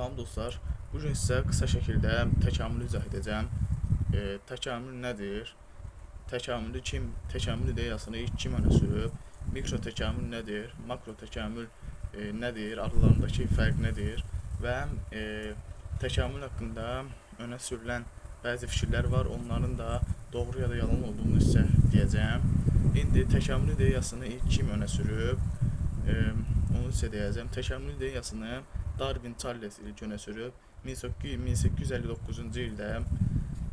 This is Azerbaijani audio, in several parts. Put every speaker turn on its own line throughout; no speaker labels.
Salam dostlar, bu gün sizə qısa şəkildə təkamülü izah edəcəm. Təkamül nədir? Təkamülü kim, təkamül ideyasını ilk kim önə sürüb? Mikro təkamül nədir? Makro təkamül nədir? Aralarındakı fərq nədir? Və təkamül haqqında önə sürülən bəzi fikirlər var. Onların da doğru ya da yalan olduğunu sizə deyəcəm. İndi təkamül ideyasını ilk kim önə sürüb? Onu sizə deyəcəm. Təkamül ideyasını Darwin Charles ilk önə sürüb. 1859-cu ildə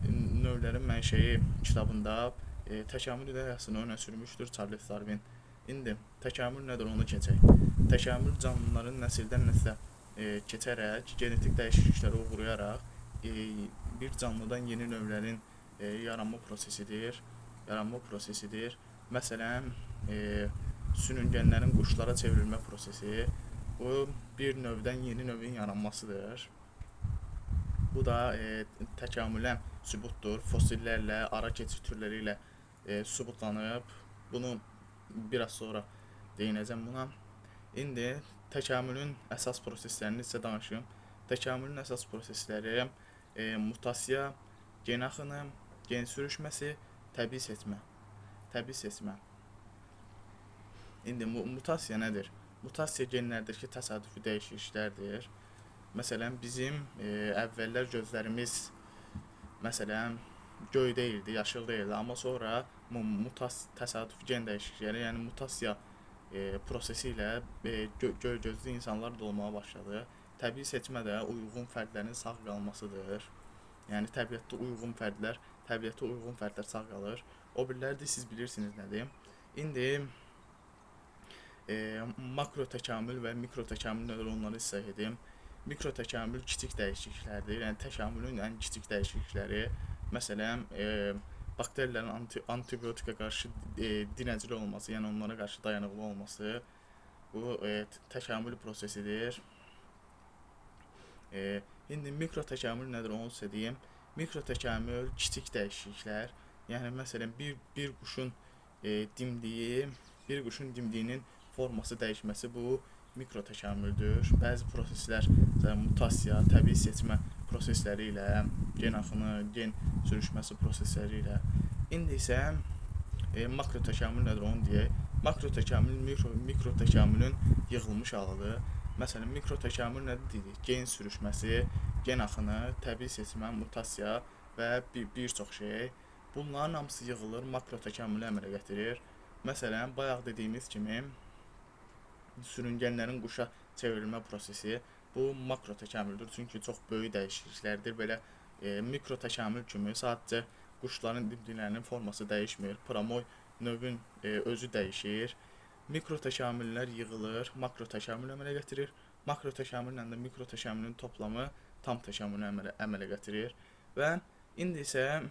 Növlərin Mənşəyi kitabında təkamül ideyasını önə sürmüşdür Charles Darwin. İndi təkamül nədir onu keçək. Təkamül canlıların nəsildən nəslə keçərək, genetik dəyişikliklərə uğrayaraq bir canlıdan yeni növlərin yaranma prosesidir. Yaranma prosesidir. Məsələn, sürüngənlərin quşlara çevrilmə prosesi bu bir növdən yeni növün yaranmasıdır. Bu da təkamülə sübutdur. Fosillərlə, ara keçid türləri ilə sübutlanıb. Bunu biraz sonra değinəcəm buna. İndi təkamülün əsas proseslərini sizə danışım. Təkamülün əsas prosesləri mutasiya, gen axını, gen sürüşməsi, təbii seçmə. Təbii seçmə. İndi mutasiya nədir? Mutasiya genlərdəki təsadüfi dəyişikliklərdir. Məsələn, bizim əvvəllər gözlərimiz məsələn göy deyildi, yaşıl deyildi, amma sonra təsadüfi gen dəyişiklikləri, yəni mutasiya prosesi ilə göy gözlü insanlar da olmağa başladı. Təbii seçmə də uyğun fərdlərin sağ qalmasıdır. Yəni təbiətdə uyğun fərdlər, təbiətə uyğun fərdlər sağ qalır. O birilər də siz bilirsiniz nədir. İndi makro təkamül və mikro təkamül nədir onları izah edim. Mikro təkamül kiçik dəyişikliklərdir. Yəni təkamülün ən kiçik dəyişiklikləri. Məsələn, bakterilərin antibiotikə qarşı direncli olması, yəni onlara qarşı dayanıqlı olması bu təkamül prosesidir. İndi mikro təkamül nədir onu sizə deyim. Mikro təkamül kiçik dəyişikliklər. Yəni məsələn bir quşun dimdiyi, bir quşun dimdiyinin forması dəyişməsi bu mikro təkamüldür. Bəzi proseslər, məsələn mutasiya, təbii seçmə prosesləri ilə, gen axını, gen sürüşməsi prosesləri ilə. İndi isə makro təkamül nədir onu deyək. Makro təkamül mikro təkamülün yığılmış halıdır. Məsələn, mikro təkamül nədir dedik? Gen sürüşməsi, gen axını, təbii seçmə, mutasiya və bir çox şey. Bunların hamısı yığılır, makro təkamülü əmələ gətirir. Məsələn, bayaq dediyimiz kimi sürüngənlərin quşa çevrilmə prosesi bu makro təkamüldür. Çünki çox böyük dəyişikliklərdir. Belə mikro təkamül kimi sadəcə quşların dimdiklərinin forması dəyişmir. Pramoy növün özü dəyişir. Mikro təkamüllər yığılır, makro təkamül əmələ gətirir. Makro təkamüllə də mikro təkamülün toplamı tam təkamülü əmələ gətirir. Və indi isə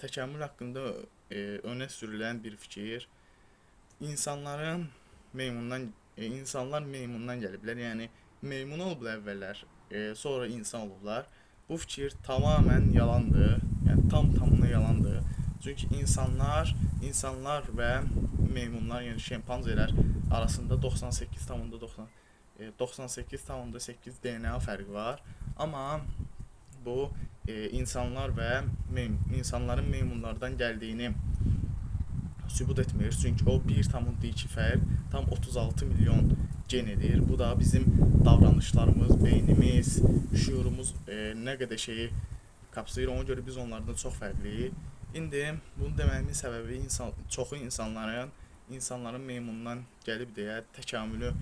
təkamül haqqında önə sürülən bir fikir insanların meymundan insanlar meymundan gəliblər. Yəni meymun olublar əvvəllər, sonra insan olublar. Bu fikir tamamilə yalandır. Yəni tam tamına yalandır. Çünki insanlar və meymunlar, yəni şempanzelər arasında 98,8 DNA fərqi var. Amma bu insanlar və insanların meymunlardan gəldiyini sübut etmir. Çünki o 1,2 fərq tam 36 milyon gen edir. Bu da bizim davranışlarımız, beynimiz, şüurumuz nə qədər şeyi qapsayır. Ona görə biz onlardan çox fərqliyik. İndi bunu deməyimin səbəbi çoxu insanların meymundan gəlib deyə təkamülü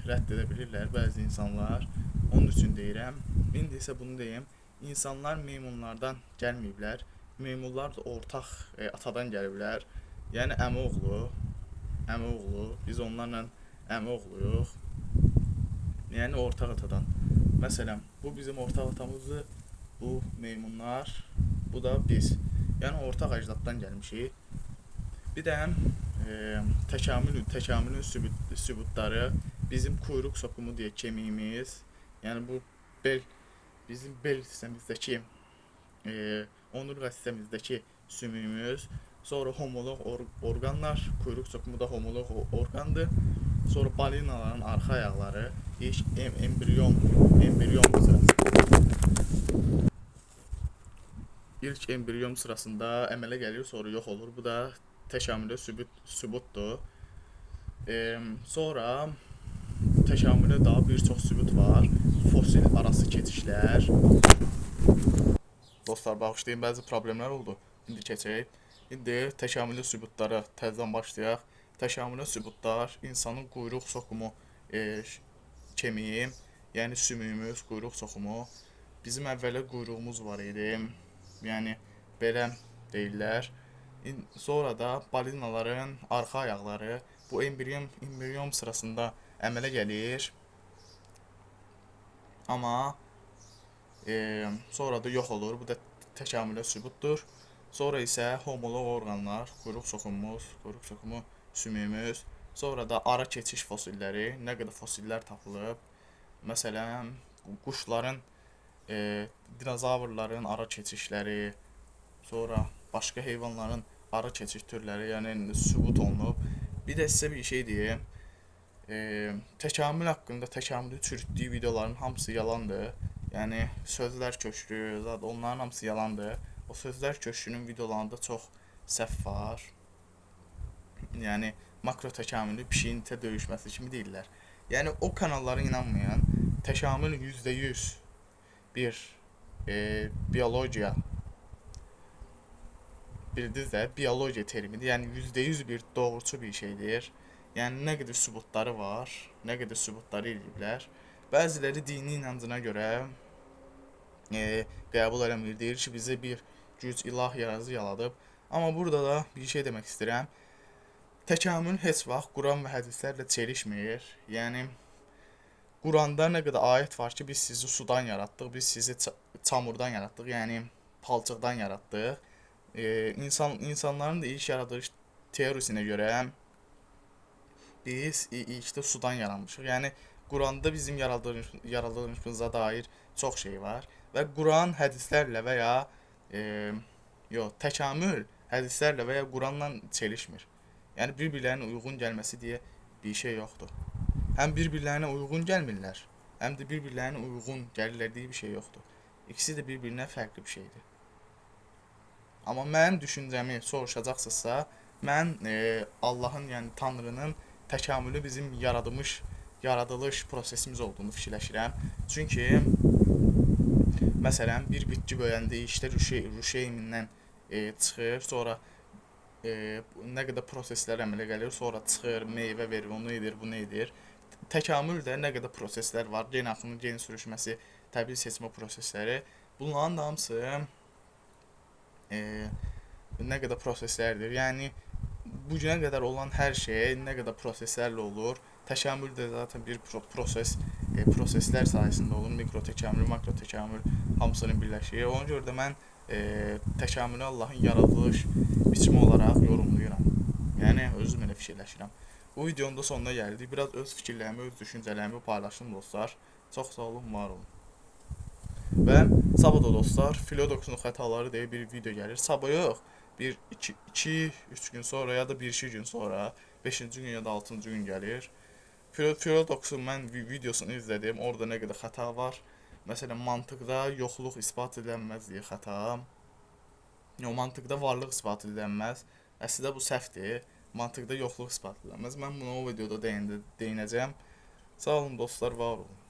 rədd edə bilirlər bəzi insanlar. Onun üçün deyirəm. İndi isə bunu deyim. İnsanlar meymunlardan gəlməyiblər. Meymunlar da ortaq atadan gəliblər. Yəni əmi-oğlu, əmi-oğlu, biz onlarla əmi-oğluyuq. Yəni ortaq atadan. Məsələn, bu bizim ortaq atamızdır, bu meymunlar, bu da biz. Yəni ortaq əcdaddan gəlmişik. Bir də təkamülün sübutları bizim quyruq sokumu deyə kemiyimiz, yəni bu bel, bizim bel hissəmizdəki, onurğa hissəmizdəki sümüyümüz, sonra homoloq orqanlar, quyruq sokumu da homoloq orqandır. Sonra balinaların arxa ayaqları. İlk embriyon sırasında. İlk embriyon sırasında əmələ gəlir, sonra yox olur. Bu da təkamülə sübutdur. Sonra təkamülə daha bir çox sübut var. Fosil arası keçişlər. Dostlar, bağışlayın, bəzi problemlər oldu. İndi keçək. İndi təkamüli sübutlara təzədən başlayaq. Təkamüli sübutlar insanın quyruq soxumu kemiyi, yəni sümüyümüz, quyruq soxumu. Bizim əvvəllər quyruğumuz var idi. Yəni belə deyirlər. Sonra da balinaların arxa ayaqları bu embriyon sırasında əmələ gəlir. Amma sonra da yox olur. Bu da təkamülə sübutdur. Sonra isə homoloq orqanlar, quyruq soxumumuz, quyruq soxumu sümüyümüz. Sonra da ara keçiş fosilləri, nə qədər fosillər tapılıb. Məsələn, quşların, dinozavrların ara keçişləri, sonra başqa heyvanların ara keçiş türləri, yəni sübut olunub. Bir də sizə bir şey deyim. Təkamül haqqında təkamülü çürütdüyü videoların hamısı yalandır. Yəni sözlər köşkü, zat onların hamısı yalandır. O sözlər köşkünün videolarında çox səhv var. Yəni makro təkamülü pişiyin itə döyüşməsi kimi deyirlər. Yəni o kanallara inanmayan, təkamül %100 bir biologiya bildiniz də, biologiya termidir. Yəni %100 bir doğruçu bir şeydir. Yəni nə qədər sübutları var, nə qədər sübutları eləyiblər. Bəziləri dini inancına görə qəbul eləmir. Deyir ki, bizə bir güc, ilah yaradıcı yaradıb. Amma burada da bir şey demək istəyirəm. Təkamül heç vaxt Quran və hədislərlə çelişmir. Yəni Quranda nə qədər ayət var ki, biz sizi sudan yaratdıq, biz sizi çamurdan yaratdıq, yəni palçıqdan yaratdıq. İnsanların da ilk yaradılış teorisinə görə biz ilkdə sudan yaranmışıq. Yəni Quranda bizim yaradılışımıza dair çox şey var və Quran hədislərlə və ya yox, təkamül hədislərlə və ya Quranla çelişmir. Yəni bir-birlərinə uyğun gəlməsi deyə bir şey yoxdur. Həm bir-birlərinə uyğun gəlmirlər, həm də bir-birlərinə uyğun gəlirlər deyə bir şey yoxdur. İkisi də bir-birinə fərqli bir şeydir. Amma mənim düşüncəmi soruşacaqsınızsa, mən Allahın, yəni Tanrının təkamülü bizim yaradılış prosesimiz olduğunu fikirləşirəm. Çünki məsələn, bir bitki böyüyəndə işdə rüşeymindən çıxır, sonra nə qədər proseslər əmələ gəlir, sonra çıxır, meyvə verir, onu edir, bunu edir. Təkamül də nə qədər proseslər var, gen axını, gen sürüşməsi, təbii seçmə prosesləri. Bunların da hamısı nə qədər proseslərdir. Yəni bu günə qədər olan hər şey nə qədər proseslərlə olur. Təkamül də zaten bir proseslər sayəsində olur. Mikro təkamül, makro təkamül hamısının birləşir. Ona görə də mən təkamülü Allahın yaradılış biçimi olaraq yorumlayıram. Yəni özüm elə fikirləşirəm. Bu videonun da sonuna gəldik. Biraz öz fikirlərimi, öz düşüncələrimi paylaşdım dostlar. Çox sağ olun, var olun. Və sabah da dostlar, Filodoksun xətaları deyə bir video gəlir. Sabah yox, bir 2 3 gün sonra ya da 1-2 gün sonra, 5-ci gün ya da 6-cı gün gəlir. Filodoksun mən videosunu izlədim. Orada nə qədər xəta var. Məsələn, mantıqda yoxluq isbat edilməz deyə xəta. Yox, mantıqda varlıq isbat edilməz. Əslində bu səhvdir. Mantıqda yoxluq isbat edilməz. Mən bunu o videoda değinəcəyəm. Sağ olun dostlar, var olun.